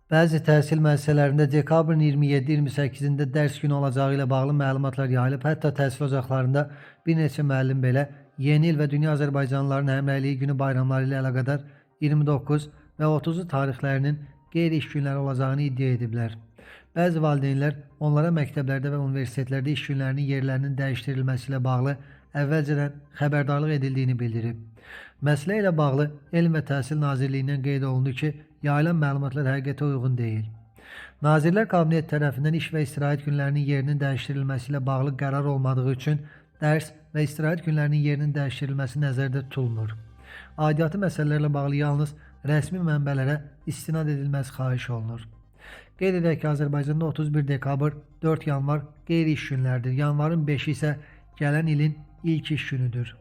Bəzi təhsil müəssisələrində dekabrın 27-28-də dərs günü olacağı ilə bağlı məlumatlar yayılıb. Hətta təhsil ocaqlarında bir neçə müəllim belə Yeni il və Dünya Azərbaycanlıların Həmrəyliyi Günü bayramları ilə əlaqədar 29 və 30-u tarixlərinin qeyri-iş günləri olacağını iddia ediblər. Bəzi valideynlər onlara məktəblərdə və universitetlərdə iş günlərinin yerlərinin dəyişdirilməsi ilə bağlı əvvəlcədən xəbərdarlıq edildiyini bildirib. Məsələ ilə bağlı Elm və Təhsil Nazirliyindən qeyd olundu ki, yayılan məlumatlar həqiqətə uyğun deyil. Nazirlər Kabineti tərəfindən iş və istirahət günlərinin yerinin dəyişdirilməsi ilə bağlı qərar olmadığı üçün dərs və istirahət günlərinin yerinin dəyişdirilməsi nəzərdə tutulmur. Aidiyyatı məsələlərlə bağlı yalnız rəsmi mənbələrə istinad edilməsi xahiş olunur. Qeyd edək ki, Azərbaycanda 31 dekabr, 4 yanvar qeyri-iş günləridir. Yanvarın 5-i isə gələn ilin ilk iş günüdür.